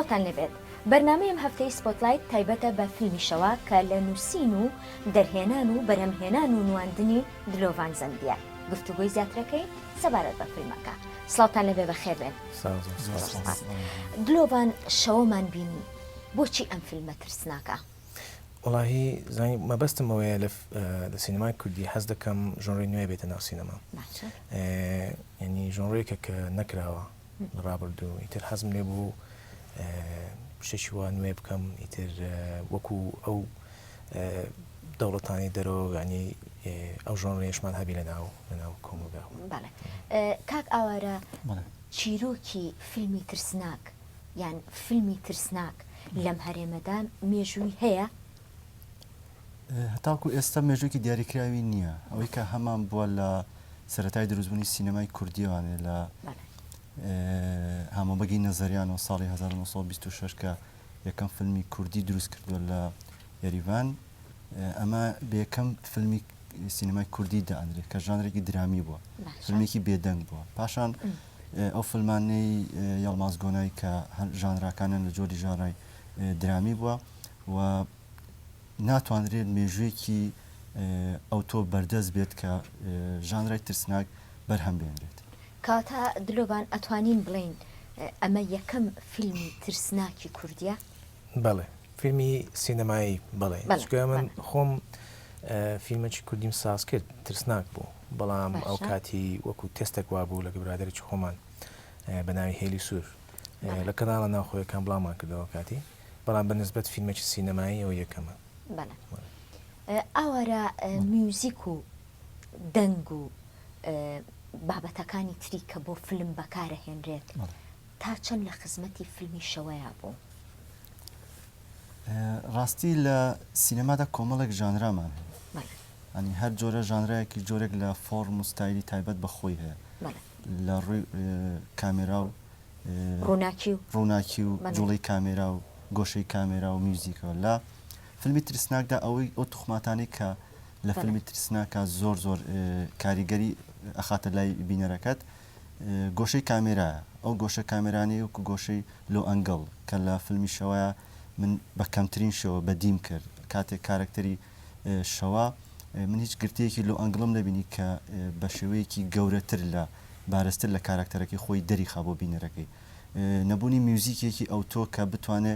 سڵاوتان لێبێت. بەرنامەی ئەم هەفتەی سپۆتلایت تایبەتە بە فیلمی شەوە کە لە نووسین و دەرهێنان و بەرهەمهێنان و نواندنی دلۆڤان زەندییە. گفتوگۆی زیاترەکەین سەبارەت بە فیلمەکە. سڵاوتان لێبێ بەخێربێن. سپاس. دلۆڤان شەوەمان بینی. بۆچی ئەم فیلمە ترسناکە؟ وەڵاهی زانی مەبەستم ئەوەیە لە لە سینەمای کوردی حەز دەکەم ژۆنری نوێ بێتە ناو سینەما. باشە. یانی ژۆنرێکە کە نەکراوە. لە ڕابردوو ئیتر حەزم لێ بوو شتێکی وا نوێ بکەم ئیتر وەکو ئەو دەوڵەتانی دەرەوە یانی ئەو ژۆنرەیەشمان هەبی لە ناو لە ناو کۆمەڵگا. بەڵێ کاک ئاوارە چیرۆکی فیلمی ترسناک یان فیلمی ترسناک لەم هەرێمەدا مێژووی هەیە؟ هەتاکو ئێستا مێژوویەکی دیاریکراوی نییە. ئەوەی کە هەمان بووە لە سەرەتای دروستبوونی سینەمای کوردییەوانێ لە هامۆبەگی نەزەریانەوە ساڵی 1926 کە یەکەم فیلمی کوردی دروست کردووە لە یەریڤان ئەمە بە یەکەم فیلمی سینەمای کوردی دائەنرێت کە ژانرێکی درامی بووە فیلمێکی بێدەنگ بووە پاشان ئەو فیلمانەی یەڵماز گۆنای کە ژانراکانیان لە جۆری ژانرای درامی بووە و ناتوانرێت مێژوویەکی ئەوتۆ بەردەست بێت کە ژانرای ترسناک بەرهەم بێنرێت. کەواتە دلۆڤان ئەتوانین بڵێین ئەمە یەکەم فیلمی ترسناکی کوردیە؟ بەڵێ فیلمی سینەمایی بەڵێ چونکە من خۆم فیلمەکی کوردیم ساز کرد ترسناک بوو بەڵام ئەو کاتی وەکو تێستێک وابوو لەگە برادەرێکی خۆمان بە ناوی هێلی سوور لە کەناڵە ناوخۆیەکان بڵاومان کردەوە کاتی بەڵام بە نسبەت فیلمێکی سینەمایی ئەوە یەکەمە. بەڵێ ئاوارە میوزیک و دەنگ و بابەتەکانی تری کە بۆ فلم بەکارەهێنرێت تا چەند لە خزمەتی فیلمی شەوەیا بوو؟ ڕاستی لە سینەمادا کۆمەڵێک ژانرامان هەیە ئەنی هەر جۆرە ژانرایەکی جۆرێک لە فۆرم و ستایلی تایبەت بە خۆی هەیە لە ڕووی کامێرا و ڕووناکی و ڕووناکی و جوڵەی کامێرا و گۆشەی کامێرا و میوزیکەوە لە فیلمی ترسناکدا ئەوەی ئەو توخماتانەی کە لە فیلمی ترسناکە زۆر زۆر کاریگەری ئەخاتە لای بینەرەکەت گۆشەی کامێرایە ئەو گۆشە کامێرانەی وەکو گۆشەی low angle کە لە فیلمی شەوەیە من بە کەمترین شێوە بەدیم کرد کاتێک کارەکتەری شەوە من هیچ گرتەیەکی low angle م نەبینی کە بە شێوەیەکی گەورەتر لە بارزتر لە کاراکتەرەکەی خۆی دەریخا بۆ بینەرەکەی. نەبوونی میوزیکێکی ئەوتۆ کە بتوانێ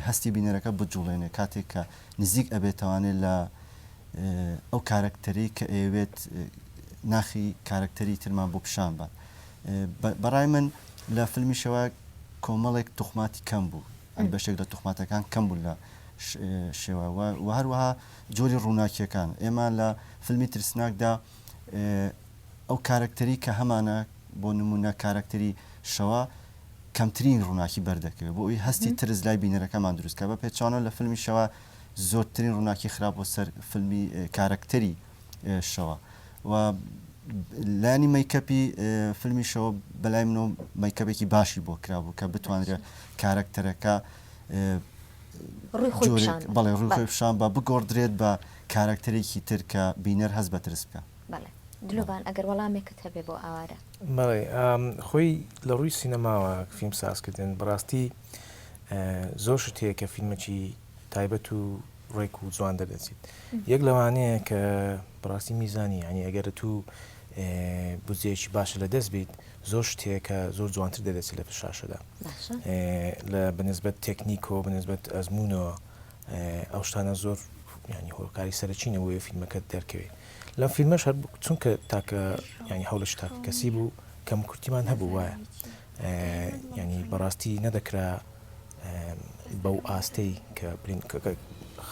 هەستی بینەرەکە بجوڵێنێ کاتێک کە نزیک ئەبێتەوانێ لە ئەو کارەکتەرەی کە ئەیەوێت ناخی کارەکتەری ترمان بۆ پیشان بات. بەڕای من لە فیلمی شەوە کۆمەڵێک توخماتی کەم بوو. ئەنی بەشێک لە توخماتەکان کەم بوون لە شێوە و هەروەها جۆری ڕووناکیەکان ئێمە لە فیلمی ترسناکدا ئەو کارەکتەری کە هەمانە بۆ نموونە کارەکتەری شەوە کەمترین ڕووناکی بەردەکەوێت بۆ ئەوی هەستی ترس لای بینەرەکەمان دروست کە بە پێچەوانەوە لە فیلمی شەوە زۆرترین ڕووناکی خراپ بۆ سەر فیلمی کارەکتەری شەوە و لایەنی مەیکەپی فیلمی شەوە بەلای منەوە مەیکەپێکی باشی بۆ کرابوو کە بتوانرێت کارەکتەرەکە ڕووی خۆی پیشان بەڵێ ڕووی خۆی پیشان بە بگۆڕدرێت بە کارەکتەرێکی تر کە بینەر هەست بە ترس بکە. بەڵێ دلۆڤان ئەگەر وەڵامێکت هەبێ بۆ ئاوارە. بەڵێ خۆی لە ڕووی سینەماوە فیلم سازکردن بەڕاستی زۆر شت هەیە کە فیلمەکی تایبەت و ڕێک و جوان دەردەچیت یەک لەوانەیە کە بەڕاستی میزانی ینی ئەگەر تو بودجەیەکی باشە لە دەست بیت زۆر شت هەیە کە زۆر جوانتر دەردەچێت لە شاشەدا لە بەنسبەت تێکنیکەوە بەنسبەت ئەزموونەوە ئەو شتانە زۆر ینی هۆکاری سەرەکی نەبووە فیلمەکە دەرکەوێت لەم فیلمەش هەر چونکە تاکە ینی هەوڵش تاکە کەسی بوو کەم کورتیمان هەبوو وایە ینی بەڕاستی نەدەکرا بەو ئاستەی کە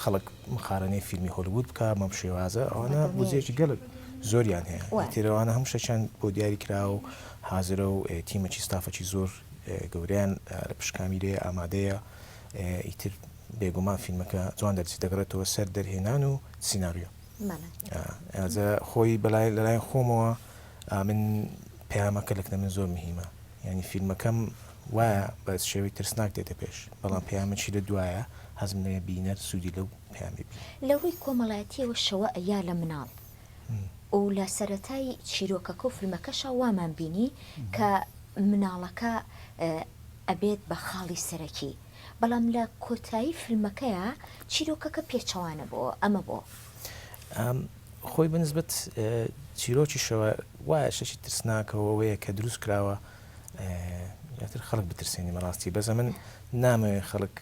خەڵک مقارنەی فیلمی هۆلیوود بکە بەم شێوازە ئەوانە بودجەیەکی گەلک زۆریان هەیە تێرەوانە هەموو شتێکیان بۆ دیاری کرا و حازرە و تیمەکی ستافەکی زۆر گەورەیان لە پشت کامیرەیە ئامادەیە ئیتر بێگومان فیلمەکە جوان دەرچێت دەگەڕێتەوە سەر دەرهێنان و سیناریۆ ئازە خۆی بەلای لەلایەن خۆمەوە من پەیامەکە لەکنە من زۆر مهیمە یانی فیلمەکەم وایە بە شێوەی ترسناک دێتە پێش بەڵام پەیامەکی لە دوایە حەزم لێیە بینەر سوودی لەو پەیامەی بینێ. لە ڕووی کۆمەڵایەتیەوە شەوە ئەیا لە مناڵ و لە سەرەتای چیرۆکەکە و فیلمەکەشا وامان بینی کە مناڵەکە ئەبێت بە خاڵی سەرەکی. بەڵام لە کۆتایی فیلمەکەیا چیرۆکەکە پێچەوانە بۆوە ئەمە بۆ؟ خۆی بە نسبەت چیرۆکیشەوە وایە شتێکی ترسناکەوە ئەوەیە کە دروست کراوە زیاتر خەڵک بترسێنی بەڕاستی بەس ئەمن نامەوێ خەڵک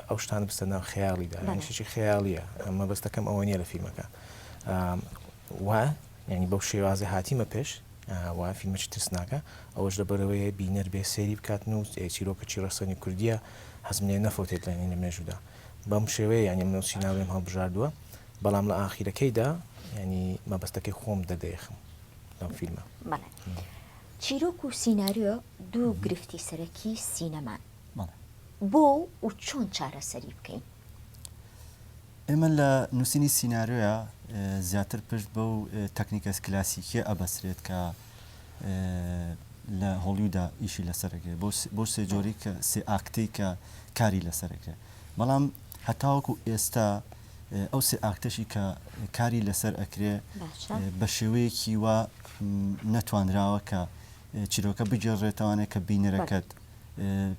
ئەو شتانە بستە ناو خەیاڵیدا یانی شتێکی خەیاڵیە مەبەستەکەم ئەوە نییە لە فیلمەکە وا یعنی بەو شێوازە هاتیمە پێش وا فیلمەکی ترسناکە ئەوەش لەبەرەوەیە بینەر بێ سەیری بکاتن و چیرۆکەکی ڕەسەنی کوردیە حەزم لێ نەفەوتێت لە لە مێژوودا بەم شێوەیە یعنی من ئەو سیناریۆم هەڵبژاردووە بەڵام لە ئاخیرەکەیدا یعنی مەبەستەکەی خۆم دەردەیەخم لەم فیلمە. بەڵێ چیرۆک و سیناریۆ دوو گرفتی سەرەکی سینەمان. بۆ و چۆن چارەسەری بکەین؟ ئێمە لە نووسینی سیناریۆیا زیاتر پشت بەو تەکنیکە کلاسیکیە ئەبەسرێت کە لە هۆڵیودا ئیشی لەسەر ئەکرێت بۆ سێ جۆری کە سێ ئاکتەی کە کاری لەسەر ئەکرێت بەڵام هەتاوەکو ئێستا ئەو سێ ئاکتەشی کە کاری لەسەر ئەکرێ بە شێوەیەکی وا نەتوانراوە کە چیرۆکە بگێڕێتەوانێ کە بینەرەکەت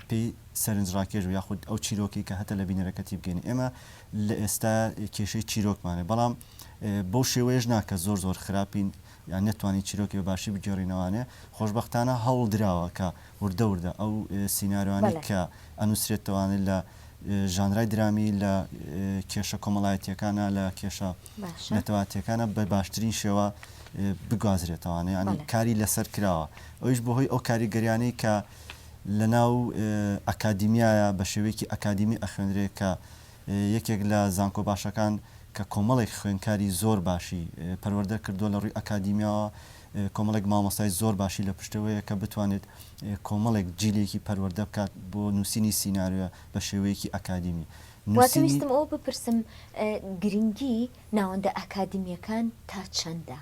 پێی سەرنجڕاکێش بێ یاخود ئەو چیرۆکەی کە هەتە لە بینەرەکەتی بگەینی ئێمە لە ئێستا کێشەی چیرۆکمانە بەڵام بەو شێوەیەش نا کە زۆر زۆر خراپین یان نەتوانین چیرۆکی بە باشی بگێڕینەوانێ خۆشبەختانە هەوڵ دراوە کە وردە وردە ئەو سیناریۆانەی کە ئەنووسرێتەوانێ لە ژانرای درامی لە کێشە کۆمەڵایەتیەکانە لە کێشە نەتەواتیەکانە بە باشترین شێوە بگوازرێتەوانێ یانی کاری لەسەر کراوە ئەویش بەهۆی ئەو کاریگەریانەی کە لەناو ئەکادیمیایە بە شێوەیەکی ئەکادیمی ئەخوێنرێ کە یەکێک لە زانکۆ باشەکان کە کۆمەڵێک خوێنکاری زۆر باشی پەروەردە کردووە لە ڕووی ئەکادیمیاوە کۆمەڵێک مامۆستای زۆر باشی لە پشتەوەیە کە بتوانێت کۆمەڵێک جیلێکی پەروەردە بکات بۆ نووسینی سیناریۆ بە شێوەیەکی ئەکادیمی واتە نووسینی ویستم ئەوە بپرسم گرنگی ناوەندە ئەکادیمییەکان تا چەندە؟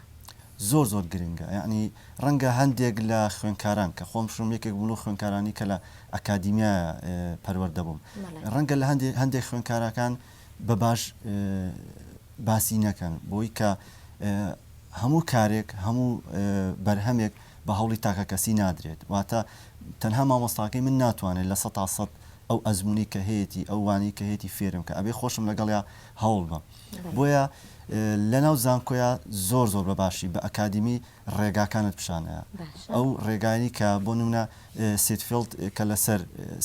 زۆر زۆر گرنگە یەعنی ڕەنگە هەندێک لە خوێنکاران کە خۆم شم یەکێک بووم لەو خوێنکارانی کە لە ئەکادیمیایە پەروەردە بووم ڕەنگە لە هەندێک هەندێک خوێنکاراکان بە باش باسی نەکەن بۆی کە هەموو کارێک هەموو بەرهەمێک بە هەوڵی تاکەکەسی نادرێت واتە تەنها مامۆستاکەی من ناتوانێت لە سەتا سەد ئەو ئەزموونەی کە هەیەتی ئەو وانەی کە هەیەتی فێرم کە ئەبێ خۆشم لەگەڵیا هەوڵ بەم بۆیە لەناو زانکۆیا زۆر زۆر بە باشی بە ئەکادیمی ڕێگاکانت پیشانەیە ئەو ڕێگانی کە بۆ نمونە سیتفیڵد کە لەسەر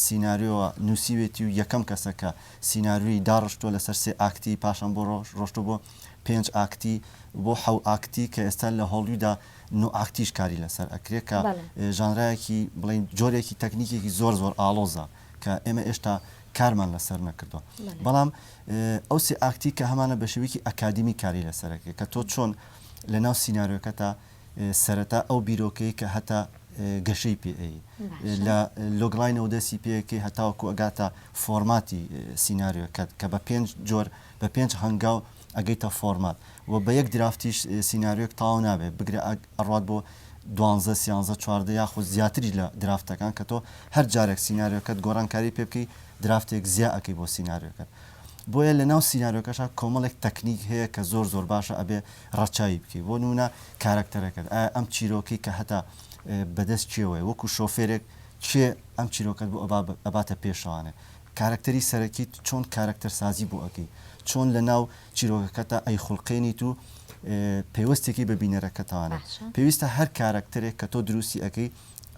سیناریۆوە نووسیوێتی و یەکەم کەسە کە سیناریۆی داڕشتووە لەسەر سێ ئاکتی پاشان بۆ ڕۆشتووە بۆ پێنج ئاکتی بۆ حەو ئاکتی کە ئێستا لە هۆڵیودا نۆ ئاکتیش کاری لەسەر ئەکرێ کە ژانرایەکی بڵێین جۆرێکی تەکنیکێکی زۆر زۆر ئاڵۆزە کە ئێمە ئێشتا کارمان لەسەر نەکردووە بەڵام ئەو سێ ئاکتی کە هەمانە بە شێوەیەکی ئەکادیمی کاری لەسەرەکە کە تۆ چۆن لە ناو سیناریۆکەتا سەرەتا ئەو بیرۆکەی کە هەتا گەشەی پێ ئەی لە logline ەوە دەستی پێەکەی هەتاوەکو ئەگاتە فۆرماتی سیناریۆکەت کە بە پێنج جۆر بە پێنج هەنگاو ئەگەیتە فۆرمات و بە یەک draft یش سیناریۆیەک تەواو نابێت بگرە ئەڕوات بۆ دوانزە سیانزە 14 یاخود زیاتریش لە draft ەکان کە تۆ هەر جارێک سیناریۆکەت گۆڕانکاری پێ بکەی draft ێک زیا ئەکەی بۆ سیناریۆکەت بۆیە لە ناو سیناریۆکەشا کۆمەڵێک تەکنیک هەیە کە زۆر زۆر باشە ئەبێ ڕەچاوی بکەی بۆ نمونە کارەکتەرەکەت ئایا ئەم چیرۆکەی کە هەتا بەدەست کێوەیە وەکو شۆفێرێک کێ ئەم چیرۆکەت بۆ ئەباتە پێشەوانێ کارەکتەری سەرەکیت چۆن کارەکتەرسازی بۆ ئەکەی چۆن لە ناو چیرۆکەکەتا ئەیخوڵقێنیت و پەیوەستێکی بە بینەرەکەتانە پێویستە هەر کارەکتەرێک کە تۆ دروستی ئەکەی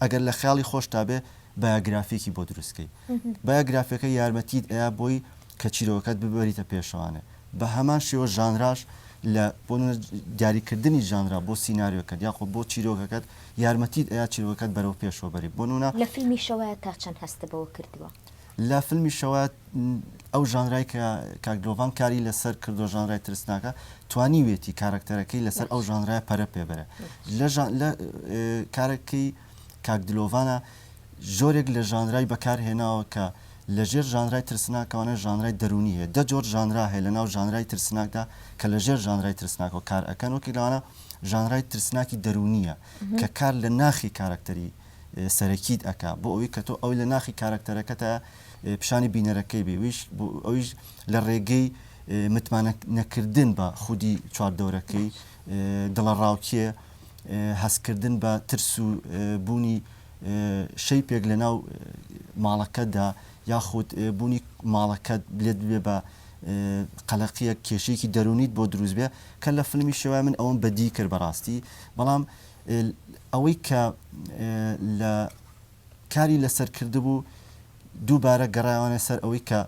ئەگەر لە خەیاڵی خۆشتا بێ بایۆگرافیەکی بۆ دروست کەی بایۆگرافیەکە یارمەتیت ئەیا بۆی کە چیرۆکەکەت ببەریتە پێشەوانێ بە هەمان شێوە ژانراش لە بۆ نمونە دیاریکردنی ژانرا بۆ سیناریۆکەت یاخۆ بۆ چیرۆکەکەت یارمەتیت ئەیا چیرۆکەکەت بەرەو پێشەوە بەری بۆ نمونە لە فیلمی شەوایە تا چەند هەستت بەوە کردووە؟ لە فیلمی شەوایە ئەو ژانرای کە کاک دلۆڤان کاری لەسەر کردووە ژانرای ترسناکە توانیوێتی کارەکتەرەکەی لەسەر ئەو ژانرایە پەرە پێ بەرێ لە لە کارەکەی کاک دلۆڤانە جۆرێک لە ژانرای بەکار هێناوە کە لە ژێر ژانرای ترسناکەوانە ژانرای دەروونی هەیە دە جۆر ژانرا هەیە لە ناو ژانرای ترسناکدا کە لە ژێر ژانرای ترسناکەوە کار ئەکەن وەکی لەوانە ژانرای ترسناکی دەروونیە کە کار لە ناخی کارەکتەری سەرەکیت ئەکا بۆ ئەوەی کە تۆ ئەوی لە ناخی کارەکتەرەکەتە پیشانی بینەرەکەی بێ ویش ئەویش لە ڕێگەی متمانە نەکردن بە خودی چواردەورەکەی دڵەڕاوکێ هەستکردن بە ترس و بوونی shape ێک لە ناو ماڵەکەتدا. یاخود بوونی ماڵەکەت لێت ببێ بە قەلەقیەک کێشەیەکی دەروونیت بۆ دروست بێ کە لە فلمی شێوای من ئەوەم بەدی کرد بەڕاستی بەڵام ئەوەی کە لە کاری لەسەر کردبوو دووبارە گەڕایوانە سەر ئەوەی کە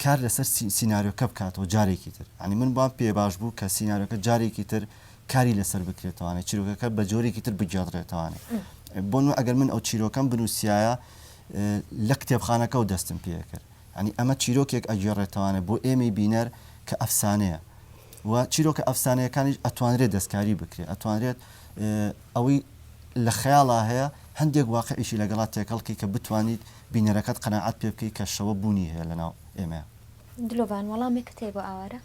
کار لەسەر سیناریۆکە بکاتەوە جارێکی تر ینی من بام پێ باش بوو کە سیناریۆکە جارێکی تر کاری لەسەر بکرێتوانێت چیرۆکەکە بە جۆرێکی تر بگێڕدرێتوانێت بۆن ئەگەر من ئەو چیرۆکەم بنووسایە لە کتێبخانەکە و دەستم پێکرد ینی ئەمە چیرۆکێک ئەگێڕێتوانێت بۆ ئێمەی بینەر کە ئەفسانەیە و چیرۆکە ئەفسانەیەکانیش ئەتوانرێت دەستکاری بکرێت ئەتوانرێت ئەوەی لە خەیاڵا هەیە هەندێک واقعیشی لەگەڵا تێکەڵ کەی کە بتوانیت بینەرەکەت قەناعەت پێ بکەی کە شەوە بوونی هەیە لەناو ئێمەیا. دلۆڤان وەڵامێکت هەیە بۆ ئاوارە؟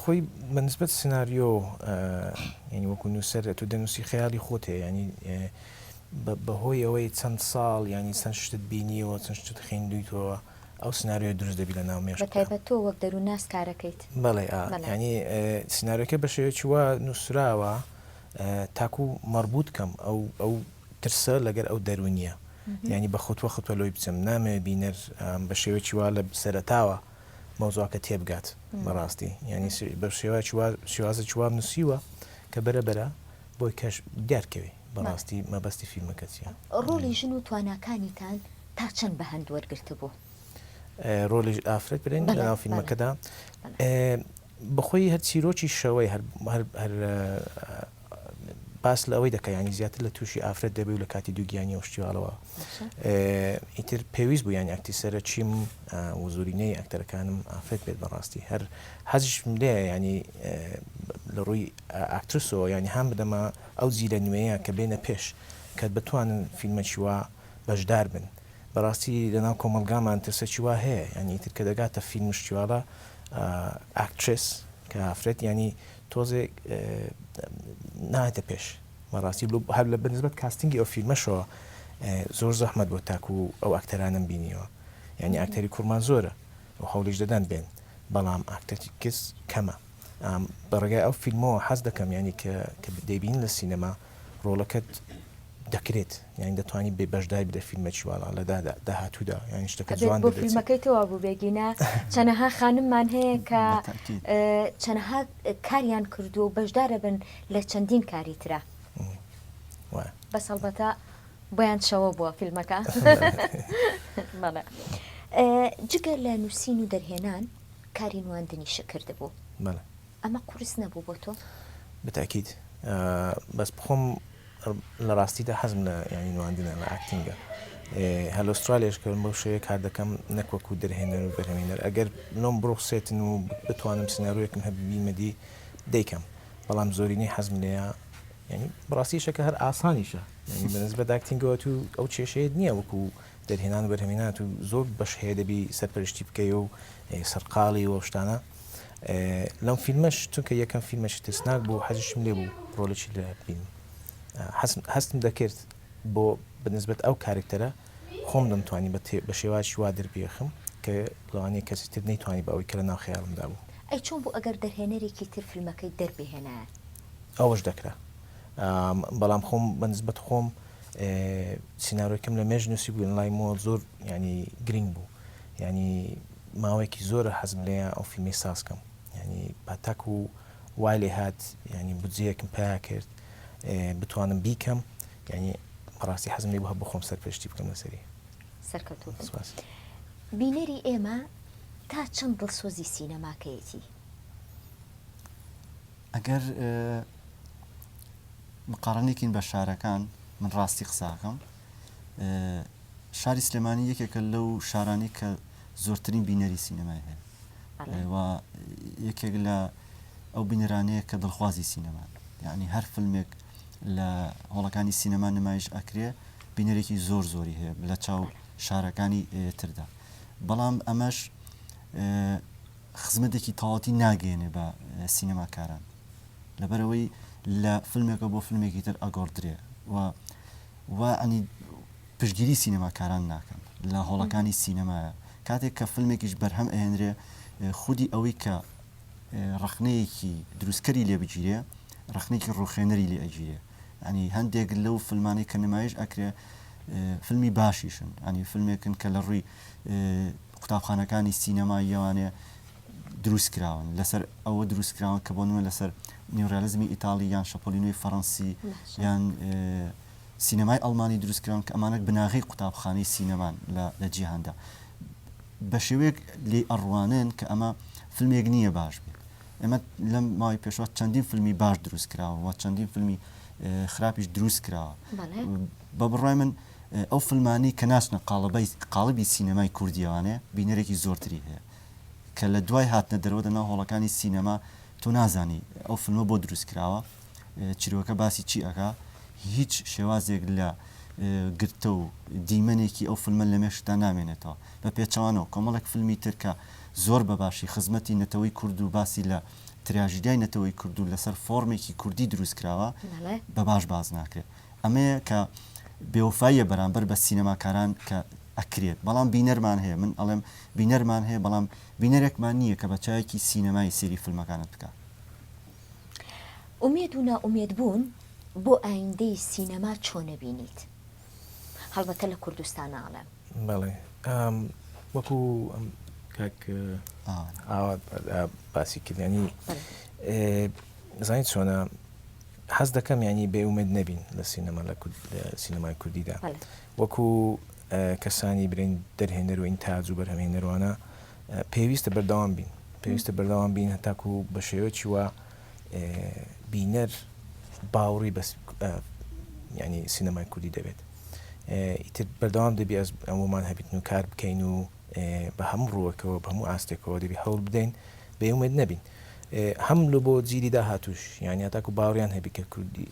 خۆی بە نسبەت سناریۆ یانی وەکو نووسەر ئەتوو دەنووسی خەیاڵی خۆت هەیە یانی بەهۆی ئەوەی چەند ساڵ یانی چەند شتت بینیوە چەند شتت خوێندوویتەوە ئەو سناریۆیە دروست دەبی لە ناو مێشکتا. بە تایبەت تۆ وەک دەروونناس کارەکەیت. بەڵێ ئا یانی سناریۆکە بە شێوەیەکی وا نووسراوە تاکو مەڕبوت کەم ئەو ئەو ترسە لەگەر ئەو دەروونیە یانی بە خوتوە خوتوە لۆی بچم نامەوێ بینەر بە شێوەیەکی وا لە سەرەتاوە مەوزوعەکە تێبگات بەڕاستی یانی بە شێوەیەکی وا شێوازێکی وام نووسیوە کە بەرە بەرە بۆی کەش دیار کەوێ بەڕاستی مەبەستی فیلمەکە چییە. ڕۆڵی ژن و تواناکانیتان تا چەند بە هەند وەرگرتبوو؟ ڕۆڵی ئافرەت برێن لەناو فیلمەکەدا بەخۆی هەر چیرۆکی شەوەی هەر هەر باس لە ئەوەی دەکا یانی زیاتر لە تووشی ئافرەت دەبێ و لە کاتی دووگیانی و شتیواڵەوە ئیتر پێویست بوو یانی ئەکتی سەرەکیم و زۆرینەی ئەکتەرەکانم ئافرەت بێت بەڕاستی هەر حەزیشم لێ ینی لە ڕووی ئاکترسەوە ینی هەم بدەمە ئەو جیلە نوێیە کە بێنە پێش کە بتوانن فیلمەکی وا بەشدار بن بەڕاستی لەناو کۆمەڵگامان ترسەکی وا هەیە یانی ئیتر کە دەگاتە فیلم و شتیواڵە ئاکترس کە ئافرەت ینی تۆزێک نایەتە پێش بەڕاستی هەر لە بەنسبەت casting ی ئەو فیلمەشەوە زۆر زەحمەت بۆ تاکو ئەو ئەکتەرانم بینیەوە یعنی ئەکتەری کوڕمان زۆرە و هەوڵیش دەدەن بێن بەڵام ئاکتەری کچ کەمە بە ڕێگای ئەو فیلمەوە حەز دەکەم ینی کە دەیبین لە سینەما ڕۆڵەکەت دەکرێت یانی دەتوانی بێ بەشداری لە فیلمەکی واڵا لە داهاتوودا یانی شتەکە ئەبێت جوان بۆ دەردەچێت. فیلمەکەی تۆ وابووبێ گینا چەنەها خانممان هەیە کە بە تەئکید. چەنەها کاریان کردووە و بەشدارەبن لە چەندین کاری ترا وایە. بەس هەڵبەتە بۆیان شەوە بووە فیلمەکە بەڵێ جگە لە نووسین و دەرهێنان کاری نواندنیشت کردبوو بەڵێ. ئەمە قورس نەبوو بۆ تۆ؟ بتاکید بەس بخۆم لە ڕاستیدا حەزم لە یانی نواندنە لە acting ە هەر لە ئوسترالیاش کە بەو شێوەیە کار دەکەم نەک وەکو دەرهێنەر و بەرهەمێنەر ئەگەر لۆم بڕوخسێتن و بتوانم سیناریۆیەکم هەبێ بیمە دی دەیکەم بەڵام زۆرینەی حەزم لێیە یانی بەڕاستی ئیشەکە هەر ئاسانیشە یانی بە نسبەت acting ەوە تو ئەو کێشەیەت نییە وەکو دەرهێنان و بەرهەمێنان تو زۆر بەش هەیە دەبی سەرپەرشتی بکەی و سەرقاڵی و ئەو شتانە لەم فیلمەش چونکە یەکەم فیلمەشی ترسناک بوو حەزیشم لێ بوو ڕۆڵێکی لێ بینم هەستم دەکرد بۆ بەنسبەت ئەو کارکتەرە خۆم دەمتوانی بە شێوازی وا دەربێخم کە لەوانەیە کەسی تر نەیتوانی بە ئەوەی کە لە ناو خەیاڵمدا بوو. ئەی چۆن بوو ئەگەر دەرهێنەرێکی تر فیلمەکەی دەربهێنایە؟ ئەوەش دەکرا بەڵام خۆم بەنسبەت خۆم سینارۆکەم لە مێژ نووسی بوو لای مۆ زۆر ینی گرنگ بوو ینی ماوەیەکی زۆرە حەزم لێیە ئەو فیلمەی ساز کەم یانی پاتاک و وای لێ هات یانی بودجەیەکم پیا کرد بتوانم بیکەم یانی بەڕاستی حەزم لێ بوو هەر بۆ خۆم سەرپەرشتی بکەم لەسەری. سەرکەوتوو بن. سپاس. بینەری ئێمە تا چەند دڵسۆزی سینەماکەیەتی؟ ئەگەر مقارنەیەکین بە شارەکان من ڕاستی قساکەم شاری سلێمانی یەکێکە لەو شارانەی کە زۆرترین بینەری سینەمای هەیە و یەکێک لە ئەو بینەرانەیە کە دڵخوازی سینەمان یعنی هەر فیلمێک لە هۆڵەکانی سینەما نمایش ئەکرێ بینەرێکی زۆر زۆری هەیە لە چاو شارەکانی تردا بەڵام ئەمەش خزمەتێکی تەواوەتی ناگەێنێ بە سینەماکاران لەبەرەوەی لە فیلمێکە بۆ فیلمێکی تر ئەگۆڕدرێ و و ینی پشتگیری سینەماکاران ناکەن لە هۆڵەکانی سینەمایە کاتێک کە فیلمێکیش بەرهەم ئەهێنرێ خودی ئەوەی کە ڕەخنەیەکی دروستکەری لێ بگیرێ ڕەخنێکی ڕوخێنەری لێ ئەگیرێ ینی هەندێک لەو فیلمانەی کە نمایش ئەکرێ. فیلمی باشیشن ینی فیلمێکن کە لە ڕووی قوتابخانەکانی سینەماییەوانێ دروست کراون لەسەر ئەوە دروست کراون کە بۆ نمونە لەسەر نیوڕیالیزمی ئیتاڵی یان شەپۆلی نوێی فەڕەنسی یان سینەمای ئەڵمانی دروست کراون کە ئەمانە بناغەی قوتابخانەی سینەمان لە جیهاندا بە شێوەیەک لێی ئەڕوانن کە ئەمە فیلمێک نییە باش بێت ئێمە لەم ماوەی پێشوە چەندین فیلمی باش دروست کراوە و چەندین فیلمی خراپیش دروست کراوە بە بڕای من ئەو فیلمانەی کە ناچنە قاڵبی قاڵبی سینەمای کوردیەوانێ بینەرێکی زۆرتری هەیە کە لە دوای هاتنە دەرەوە دەناو هۆڵەکانی سینەما تۆ نازانی ئەو فیلمە بۆ دروست کراوە چیرۆکە باسی چی ئەکا هیچ شێوازێک لە گرتە و دیمەنێکی ئەو فیلمە لە مێشکدا نامێنێتەوە بە پێچەوانەوە کۆمەڵێک فیلمی تر کە زۆر بە باشی خزمەتی نەتەوەی کورد و باسی لە تراژیدیای نەتەوەی کورد و لەسەر فۆرمێکی کوردی دروست کراوە بە باش باس ناکرێت ئەمەیە کە بێوەفاییە بەرامبەر بە سینەماکاران کە ئەکرێت بەڵام بینەرمان هەیە من ئەڵێم بینەرمان هەیە بەڵام بینەرێکمان نییە کە بە چاوێکی سینەمایی سەیری فیلمەکانت بکات. ئومێد و نائومێد بوون بۆ ئایندەی سینەما چۆن ئەبینیت؟ هەڵبەتە لە کوردستان ئەڵێم. بەڵێ وەکو کاک ئاوات باسی کرد یانی زانیت چۆنە حەز دەکەم یانی بێ ئومێد نەبین لە سینەما لە سینەمای کوردیدا وەکو کەسانی برێن دەرهێنەر و ئینتاج و بەرهەمهێنەروانە پێویستە بەردەوام بین پێویستە بەردەوام بین هەتاکو بە شێوەکی وا بینەر باوەڕی بەس ینی سینەمای کوردی دەبێت ئیتر بەردەوام دەبی ئەس ئەومان هەبیتن و کار بکەین و بە هەموو ڕووەکەوە بە هەموو ئاستێکەوە دەبی هەوڵ بدەین بێ ئومێد نەبین هەم لە بۆ جیلی داهاتووش یانی هەتاکو باوەڕیان هەبی کە کوردی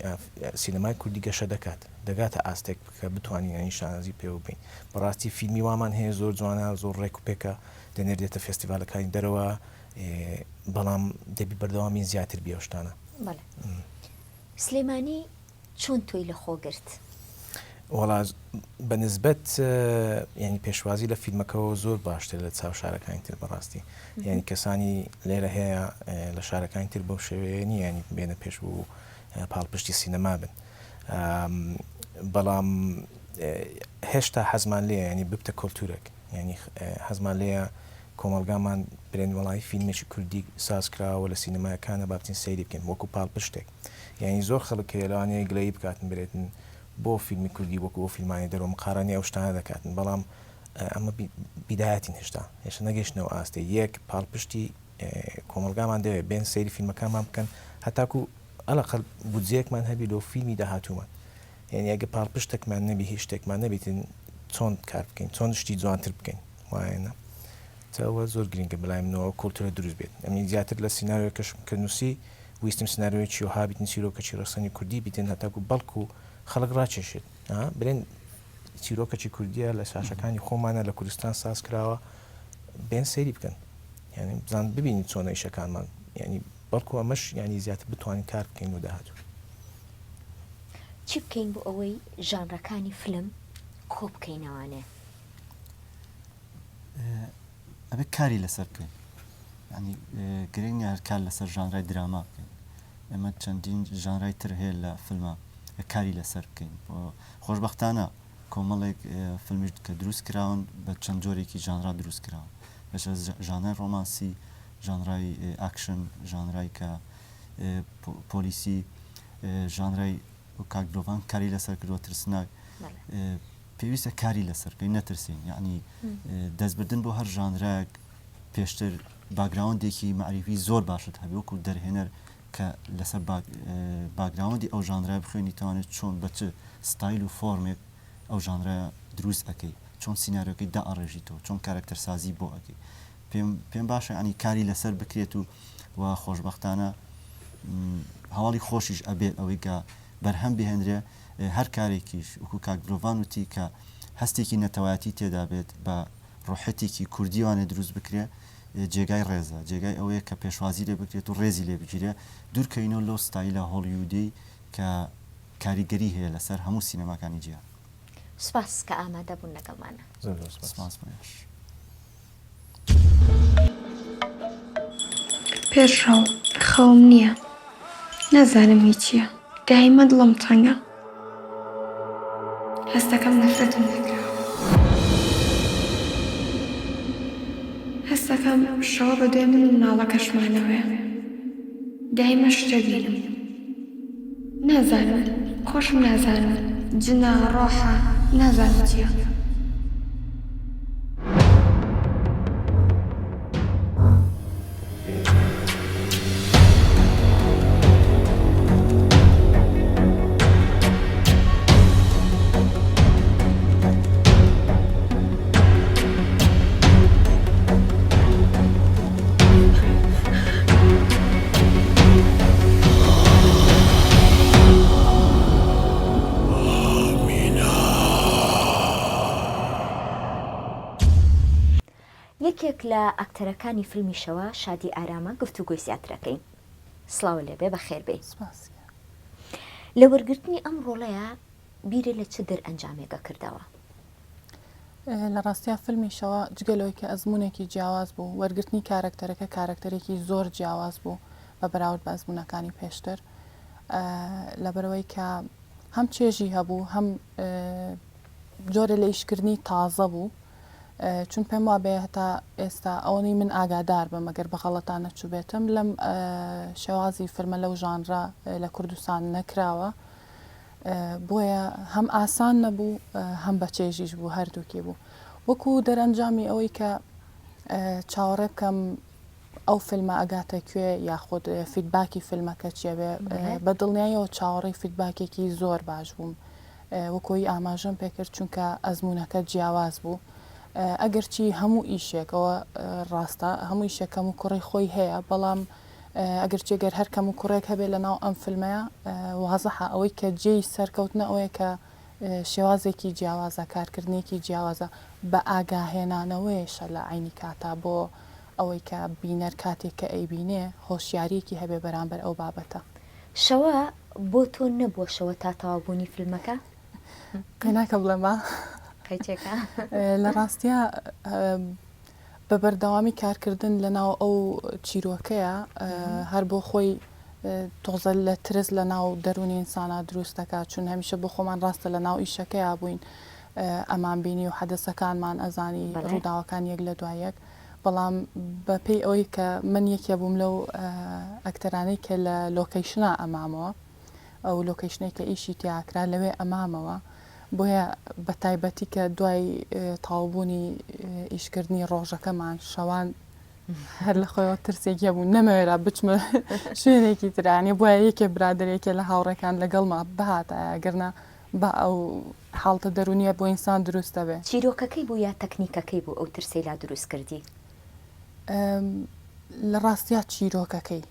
سینەمای کوردی گەشە دەکات دەگاتە ئاستێک کە بتوانین یانی شانازی پێوە بین بەڕاستی فیلمی وامان هەیە زۆر جوانە زۆر ڕێک و پێکە دەنێردێتە فێستیڤالەکانی دەرەوە بەڵام دەبی بەردەوامین زیاتر بێ شتانە. بەڵێ سلێمانی چۆن تۆی لە خۆ گرت؟ وەڵا بە نسبەت یانی پێشوازی لە فیلمەکەەوە زۆر باشتر لە چاو شارەکانی تر بەڕاستی یانی کەسانی لێرە هەیە لە شارەکانی تر بەو شێوەیە نییە ینی بێنە پێش و پاڵپشتی سینەما بن بەڵام هێشتا حەزمان لێ ینی ببتە کۆلتورێک ینی حەزمان لێیە کۆمەڵگامان برێن وەڵی فیلمێکی کوردی ساز کراوە لە سینەماکانە با بچین سەیری بکەین وەکو پاڵپشتێک یانی زۆر خەڵک هەیە لەوانەیە گلەیی بکاتن برێتن بۆ فیلمی کوردی وەکو ئەو فیلمانەی دەرەوە مقارەنەی ئەو شتانە دەکاتن بەڵام ئەمە بیدایەتین هێشتا هێشتا نەگەیشتنەوە ئاستێ یەک پاڵپشتی کۆمەڵگامان دەوێت بێن سەیری فیلمەکانمان بکەن هەتاکو ئەلەقەل بودجەیەکمان هەبی لۆ فیلمی داهاتوومان یعنی ئەگە پاڵپشتێکمان نەبی هیچ شتێکمان نەبیتن چۆن کار بکەین چۆن شتی جوانتر بکەین وایە نا جا ئەوە زۆر گرنگە بەلای منەوە ئەو کولتورە دروست بێت ئەمنی زیاتر لە سیناریۆکەشم کە نووسی ویستم سناریۆیەکی وەها بیتن چیرۆکەکی ڕەسەنی کوردی بیتن هەتاکو بەڵکو خەڵک ڕاکێشێت ها برێن چیرۆکەکی کوردیە لە شاشەکانی خۆمانە لە کوردستان ساز کراوە بێن سەیری بکەن یعنی بزان ببینی چۆنە ئیشەکانمان یعنی بەڵکو ئەمەش یعنی زیاتر بتوانین کار بکەین و داهاتوو. چی بکەین بۆ ئەوەی ژانرەکانی فلم کۆ بکەینەوانێ؟ ئەبێ کاری لەسەر بکەین یانی گرنگ نیە هەر کار لەسەر ژانرای دراما بکەین ئێمە چەندین ژانرای تر هەیە لە فیلمە کاری لەسەر بکەین خۆشببختانە کۆمەڵێک فیلمیش کە دروست کراون بە چەند جۆرێکی ژانرا دروست کراون بەشە ژانرای ڕۆمانسی ژانرای ئاکشن ژانرای کە پۆلیسی ژانرای کاک دۆڤان کاری لەسەر کردووە ترسناک پێویستە کاری لەسەر بکەین نەترسین یەعنی دەستبردن بۆ هەر ژانرایەک پێشتر background ێکی مەعریفی زۆر باشت هەبێ وەکو دەرهێنەر کە لەسەر background ی ئەو ژانرای بخوێنی توانێت چۆن بە چ ستایل و فۆرمێک ئەو ژانرە دروست ئەەکەی چۆن سیناریۆکەی دائەڕێژیتەوە چۆن کارەکتەرسازی بۆ ئەەکەی پێم پێم باشە ینی کاری لەسەر بکرێت و و خۆشببختانە هەواڵی خۆشیش ئەبێت ئەوەی کە بەرهەم بهێنرێ هەر کارێکیش وەکو کاک دلۆڤان وتی کە هەستێکی نەتەوایەتی تێدا بێت بە ڕۆحێتێکی کوردیوانێ دروست بکرێ جێگای ڕێزە جێگای ئەوەیە کە پێشوازی لێ بکرێت و ڕێزی لێ بگیرێ دوورکەوینەوە لەو ستایلە هۆڵیودەی کە کاریگەری هەیە لەسەر هەموو سینەماکانی جیهان. سوپاس کە ئامادە بوون لەگەڵمانا. زۆر زۆر سوپاس. سوپاس بۆ ئێوەش. پێشڕەو، خەوم نییە نازانم هی چییە دایمە دڵم تەنگە. هەستەکەم نەفرەتم لێکراوە. هەستەکەم شەوە بەدوای من و مناڵەکەشمانەوەیە. دایمە شتە بینم. نازانم، خۆشم نازانم جنە، ڕۆحە، نازانم چییە. یەکێک لە ئەکتەرەکانی فیلمی شەوە شادی ئارامە گفتوگۆی زیاترەکەین سڵاو لێبێ بەخێر بێی. سپاس. لە وەرگرتنی ئەم ڕۆڵەیا بیرت لە چ دەرئەنجامێکە کردەوە؟ لە ڕاستیا فیلمی شەوە جگە لەوەی کە ئەزموونێکی جیاواز بوو، وەرگرتنی کارەکتەرەکە کارەکتەرێکی زۆر جیاواز بوو بە بەراورد بە ئەزموونەکانی پێشتر لەبەرئەوەی کە هەم چێژی هەبوو هەم جۆرە لە ئیشکردنی تازە بوو چون پێم وابێ هەتا ئێستا ئەوەی من ئاگادار بم ئەگەر بە غەڵەتا نەچووبێتم لەم شێوازی فیلمە لەو ژانرە لە کوردستان نەکراوە بۆیە هەم ئاسان نەبوو هەم بە چێژیش بوو هەردووکی بوو وەکو دەرەنجامی ئەوەی کە چاوەڕێ بکەم ئەو فیلمە ئەگاتە کوێ یاخود feedback ی فیلمەکە چیە بێ بە دڵنیایەوە چاوەڕێی feedback ێکی زۆر باش بووم وەکۆی ئاماژەم پێکرد چونکە ئەزمونونەکە جیاواز بوو ئەگەرچی هەموو ئیشێکەوە ڕاستە هەموو ئیشێک کەم و کوڕی خۆی هەیە بەڵام ئەگەرچی گەر هەر کەم و کوڕێک هەبێ لە ناو ئەم فیلمەیە وازحە ئەوەی کە جێی سەرکەوتنە ئەوەیە کە شێوازێکی جیاوازە کارکردنێکی جیاوازە بە ئاگاهێنانەوەیشە لە عەینی کاتا بۆ ئەوەی کە بینەر کاتێک کە ئەیبینێ هۆشیاریەکی هەبێ بەرامبەر ئەو بابەتە. شەوە بۆ تۆ نەبووە شەوە تا تەواو بوونی فیلمەکە؟ قەیناکە بڵێم با. قەیچێکە. لە ڕاستیا بە بەردەوامی کارکردن لە ناو ئەو چیرۆکەیە هەر بۆ خۆی تۆزە لە ترس لە ناو دەروونی ئینسانا دروست دەکات چون هەمیشە بۆ خۆمان ڕاستە لە ناو ئیشەکەیا بووین ئەمان بینی و حەدەسەکانمان ئەزانی ڕووداوەکان یەک لە دوای یەک بەڵام بە پێی ئەوەی کە من یەکێ بووم لەو ئەکتەرانەی کە لە location ا ئەمامەوە ئەو location ەی کە ئیشی تیاکرا لەوێ ئەمامەوە بۆیە بە تایبەتی کە دوای تەواوبوونی ئیشکردنی ڕۆژەکەمان شەوان هەر لە خۆیەوە ترسێک هەبوو نەمەوێرا بچمە شوێنێکی ترانی بۆیە یەکێ برادێکێ لە هاوڕێکان لەگەڵما بهاتایە گەرنا با ئەو حاڵتە دەروونیە بۆ ئینسان دروست دەبێ. چیرۆکەکەی بوو یا تەکنیکەکەی بوو ئەو ترسەی لا دروست کردی؟ لە ڕاستیا چیرۆکەکەی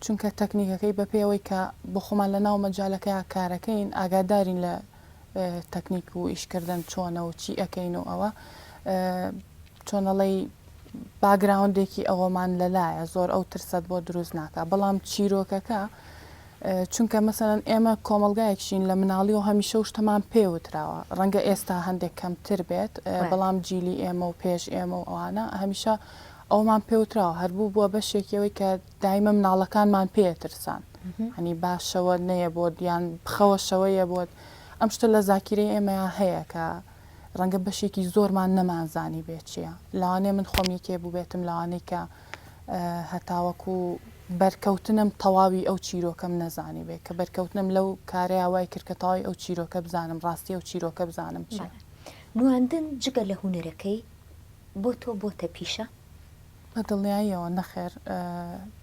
چونکە تەکنیکەکەی بەپێی ئەوەی کە بۆ خۆمان لە ناو مەجالەکەیا کارەکەین ئاگادارین لە تەکنیک و ئیشکردن چۆنە و چی ئەکەین و ئەوە چۆنەڵی background ێکی ئەوەمان لەلایە زۆر ئەو ترسەت بۆ دروست ناکە بەڵام چیرۆکەکە چونکە مەسەلەن ئێمە کۆمەڵگایەکشین لە مناڵی و هەمیشە و شتەمان پێ وتراوە ڕەنگە ئێستا هەندێک کەمتر بێت بەڵام جیلی ئێمە و پێش ئێمە و ئەوانە هەمیشە ئەومان پێوتراوە هەر بوو بووە بەشێکی ئەوەی کە دایمە مناڵەکانمان پێ ئەترسان هەنی باشەوە نەیە بۆت یان بخەوە شەوەیە بۆت ئەم شتە لە زاکیرەی ئێمەیا هەیە کە ڕەنگە بەشێکی زۆرمان نەمانزانی بێت چییە لەوانەیە من خۆم یەکێ بووبێتم لەوانەی کە هەتاوەکو بەرکەوتنم تەواوی ئەو چیرۆکەم نەزانی بێ کە بەرکەوتنم لەو کارەیە وای کرد کە تەواوی ئەو چیرۆکە بزانم ڕاستی ئەو چیرۆکە بزانم چییە. نواندن جگە لە هونەرەکەی بۆ تۆ بۆتە پیشە؟ بە دڵنیاییەوە نەخێر،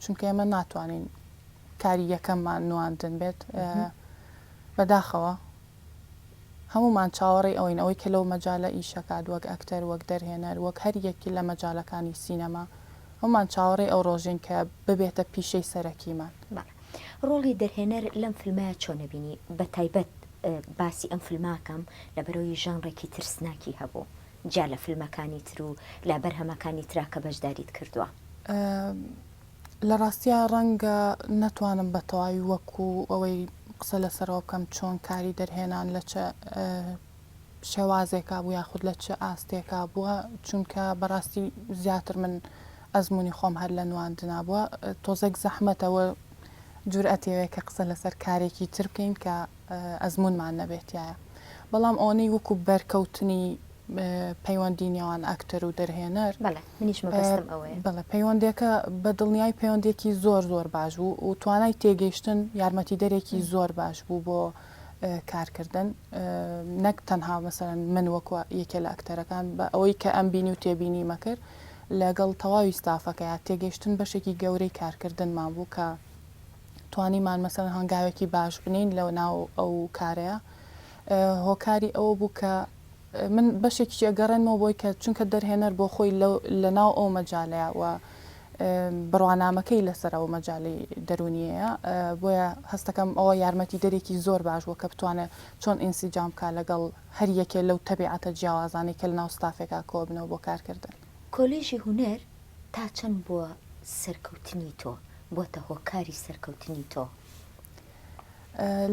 چونکە ئێمە ناتوانین کاری یەکەممان نواندن بێت، بەداخەوە هەموومان چاوەڕێی ئەوەین ئەوەی کە لەو مەجالە ئیشەکات وەک ئەکتەر، وەک دەرهێنەر، وەک هەر یەکی لە مەجالەکانی سینەما، هەموومان چاوەڕێی ئەو ڕۆژەین کە ببێتە پیشەی سەرەکیمان. بەڵێ. ڕۆڵی دەرهێنەر لەم فیلمەیا چۆنە بینی؟ بەتایبەت باسی ئەم فیلمە ئەکەم لەبەرئەوەی ژانڕێکی ترسناکی هەبوو. جیا لە فیلمەکانی تر و لە بەرهەمەکانی ترا کە بەشداریت کردووە؟ لە ڕاستیا ڕەنگە نەتوانم بە تەواوی وەکو ئەوەی قسە لەسەرەوە بکەم چۆن کاری دەرهێنان لە چ شێوازێکا بوو یاخود لە چ ئاستێکا بووە چونکە بەڕاستی زیاتر من ئەزموونی خۆم هەر لە نواندنا بووە تۆزێک زەحمەتەوە جورئەتێوێ کە قسە لەسەر کارێکی تر بکەین کە ئەزموونمان نەبێت تیایا. بەڵام ئەوەنەی وەکو بەرکەوتنی پەیوەندی نێوان ئەکتەر و دەرهێنەر. بەڵێ منیش مەبەستم ئەوەیە. بەڵێ پەیوەندیەکە بە دڵنیایی پەیوەندیەکی زۆر زۆر باش بوو و توانای تێگەیشتن یارمەتیدەرێکی زۆر باش بوو بۆ کارکردن نەک تەنها مەسەلەن من وەکو یەکێ لە ئەکتەرەکان بە ئەوەی کە ئەم بینی و تێبینیمە کرد لەگەڵ تەواوی ستافەکەیا تێگەیشتن بەشێکی گەورەی کارکردنمان بوو کە توانیمان مەسەلەن هەنگاوێکی باش بنین لە ناو ئەو کارەیە هۆکاری ئەوە بوو کە من بەشێکیشی ئەگەڕێنمەوە بۆی کە چونکە دەرهێنەر بۆ خۆی لە ناو ئەو مەجالەیە و بڕوانامەکەی لەسەر ئەو مەجالی دەرونیەیە بۆیە هەستەکەم ئەوە یارمەتی دەرێکی زۆر باش بووە کە بتوانێت چۆن ئینسیجام بکا لەگەڵ هەر یەکێ لەو تەبیعەتە جیاوازانەی کە لە ناو ستافێکا کۆبنەوە بۆ کارکردن. کۆلێژی هونەر تا چەند بۆ سەرکەوتنی تۆ بۆتە هۆکاری سەرکەوتنی تۆ؟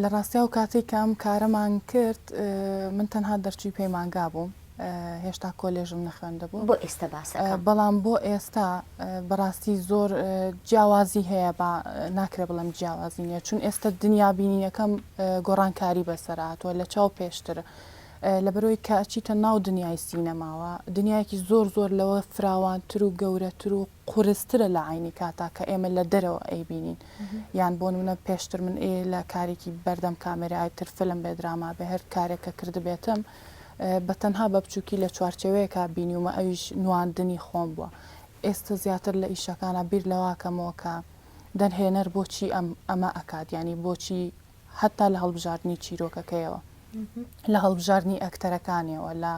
لە ڕاستیا ئەو کاتەی کە ئەم کارەمان کرد من تەنها دەرچووی پەیمانگا بووم هێشتا کۆلێژم نەخوێندەبوو. بۆ ئێستا باسەکەم. بەڵام بۆ ئێستا بەڕاستی زۆر جیاوازی هەیە با ناکرێ بڵێم جیاوازی نییە چون ئێستا دنیا بینینەکەم گۆڕانکاری بەسەر هاتووە لە چاو پێشتر لەبەرەوەی کە ئەچیتە ناو دنیای سینەماوە دنیایەکی زۆر زۆر لەوە فراوانتر و گەورەتر و قورسترە لە عەینی کاتا کە ئێمە لە دەرەوە ئەیبینین یان بۆ نمونە پێشتر من ئێ لە کارێکی بەردەم کامێرای تر فیلم بێ دراما بێ هەر کارێک کە کردبێتم بە تەنها بە بچووکی لە چوارچێوەیەکا بینیومە ئەویش نواندنی خۆم بووە ئێستە زیاتر لە ئیشەکانا بیر لەوە کەمەوە کە دەرهێنەر بۆچی ئەم ئەمە ئەکات یانی بۆچی هەتا لە هەڵبژاردنی چیرۆکەکەیەوە، لە هەڵبژاردنی ئەکتەرەکانیەوە، لە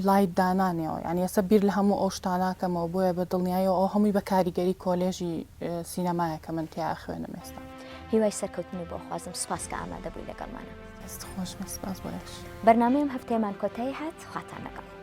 light دانانیەوە، یانی ئێستا بیر لە هەموو ئەو شتاناکەمەوە، بۆیە بە دڵنیاییەوە ئەو هەمووی بە کاریگەری کۆلێژی سینەمایە کە من تیا ئەخوێنم ئێستا. هیوای سەرکەوتنی بۆ خوازم سوپاس کە ئامادە بووی لەگەڵمانا. دەست خۆش بێت سوپاس بۆ ئێوەش. بەرنامەی ئەم هەفتەیەمان کۆتایی هات خواتان لەگەڵ.